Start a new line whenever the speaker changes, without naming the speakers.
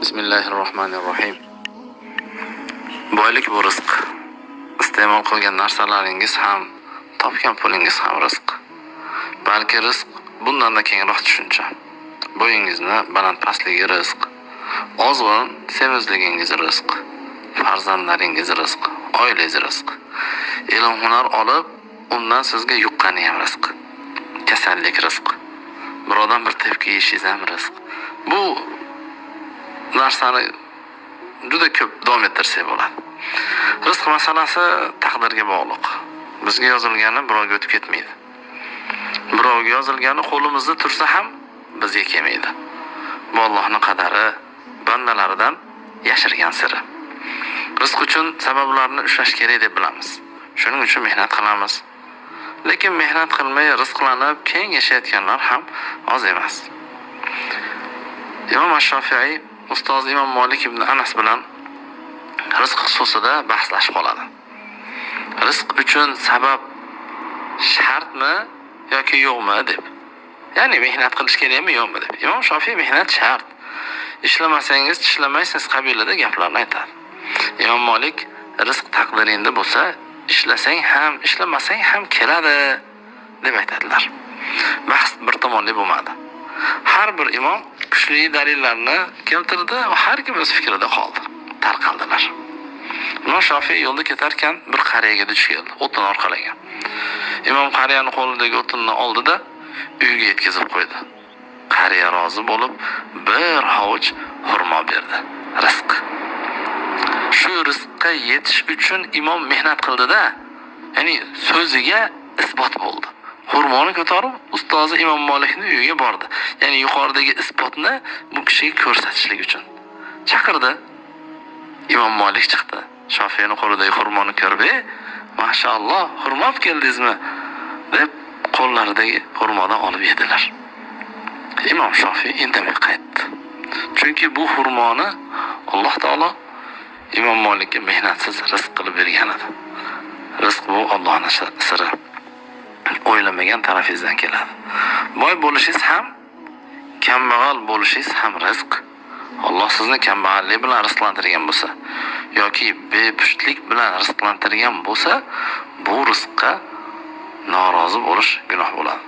Bismillahirrohmanirrohim. Boylik bu rizq. Iste'mol qilgan narsalaringiz ham, topgan pulingiz ham rizq. Balki rizq bundan-da kengroq tushuncha. Bo'yingizni baland-pastligi rizq. Ozg'in semizligingiz rizq. Farzandlaringiz rizq, oilangiz rizq. Ilm hunar olib, undan sizga yuqqani ham rizq. Kasallik rizq. Birovdan bir tepki yeyishingiz ham rizq. Bu narsani juda ko'p davom ettirsak bo'ladi. Rizq masalasi taqdirga bog'liq. Bizga yozilgani birovga o'tib ketmaydi. Birovga yozilgani qo'limizda tursa ham bizga kelmaydi. Bu Allohning qadari, bandalaridan yashirgan siri. Rizq uchun sabablarni ushlash kerak deb bilamiz. Shuning uchun mehnat qilamiz. Lekin mehnat qilmay rizqlanib keng yashayotganlar ham oz emas. Imom Ash-Shofiiy ustozi Imom Malik ibn Anas bilan rizq xususida bahslashib qoladi. Rizq uchun sabab shartmi yoki yo'qmi deb. Ya'ni mehnat qilish kerakmi yo'qmi deb. Imom Shofiy mehnat shart. Ishlamasangiz tishlamaysiz qabilida gaplarni aytadi. Imom Malik rizq taqdiringda bo'lsa, ishlasang ham, ishlamasang ham keladi deb aytadilar. Bahs bir tomonli bo'lmadi. Har bir imom kuchli dalillarni keltirdi va har kim o'z fikrida qoldi. Tarqaldilar. Imom Shofiy yo'lda ketarkan bir qariyaga duch keldi, o'tin orqalagan. Imom qariyani qo'lidagi o'tinni oldida uyga yetkazib qo'ydi. Qariya rozi bo'lib, bir hovuch xurmo berdi. Rizq. Shu rizqqa yetish uchun imom mehnat qildi-da, ya'ni so'ziga isbot bo'ldi. Xurmoni ko'tarib ustozi Imom Malikning uyiga bordi. Ya'ni yuqoridagi isbotni bu kishiga ko'rsatishlik uchun. Chaqirdi. Imom Malik chiqdi. Shofiyning qo'lidagi xurmoni ko'rib, "Ey, mashalloh, xurmo olib keldingizmi?" deb qo'llaridagi xurmodan olib yedilar. Imom Shofiy indamay qaytdi. Chunki bu xurmoni Alloh taolo Imom Malikka mehnatsiz rizq qilib bergan edi. Rizq bu Allohning siri. O'ylamagan tarafingizdan keladi. Boy bo'lishingiz ham, kambag'al bo'lishingiz ham rizq. Alloh sizni kambag'allik bilan rizqlantirgan bo'lsa yoki bepushtlik bilan rizqlantirgan bo'lsa, bu rizqqa norozi bo'lish gunoh bo'ladi.